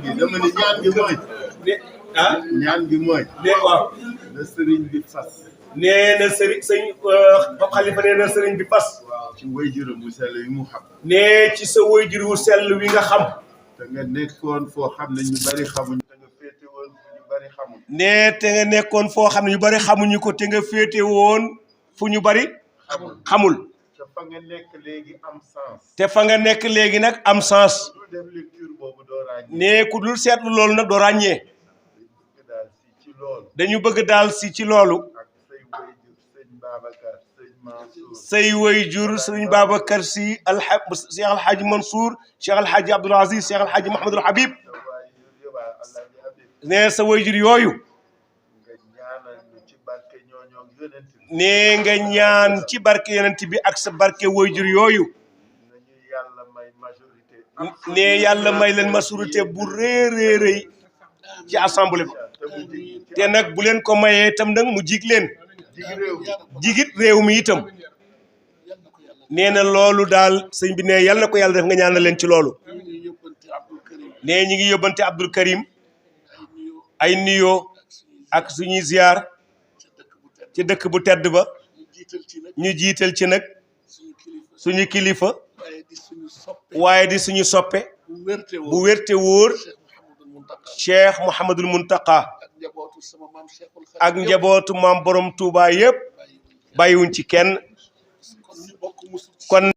gi dama ne ñaan gi mooy. ñaan gi mooy. waaw. na sëriñ bi fas. nee na sëñ Pape Khalifa nee na sëriñ bi fas. ci wayjuram bu sell yi mu xam. nee ci sa wayjur wu sell wi nga xam. te nga nekkoon foo xam ne ñu bari xamuñu. te nga féete woon fu ñu bari xamuñu. nee te nga nekkoon foo xam ne ñu bari xamuñu ko te nga féete woon fu ñu bari. xamul. te fa nga nekk léegi am sens. te fa nga nekk léegi nag am sens. lu def lecture boobu doo ràññee. nee ku dul seetlu loolu nag doo ràññee. dañu bëgg daal si ci loolu. say wayjur sëñ Babacar si Cheikh Alhaji Mansour Cheikh Alhaji Abdoul Aziz Cheikh Alhaji Mahamadul Habib nee sa wayjur yooyu nee nga ñaan ci barke yonent bi ak sa barke wayjur yooyu nee yàlla may leen majorité bu rëy ci assemblée bi te nag bu leen ko mayee itam nag mu jig leen jigit réew mi itam nee na loolu daal sëñ bi ne yàlla na ko yàlla def nga ñaanal leen ci loolu nee ñi ngi yóbbante Abdul Karim ay nuyoo ak suñuy ziar ci dëkk bu tedd ba ñu jiital ci nag suñu kilifa waaye di suñu soppe bu wérte wóor Cheikh Mouhamadul Muntaqa ak njabootu maam borom Touba yëpp bàyyiwuñ ci kenn kon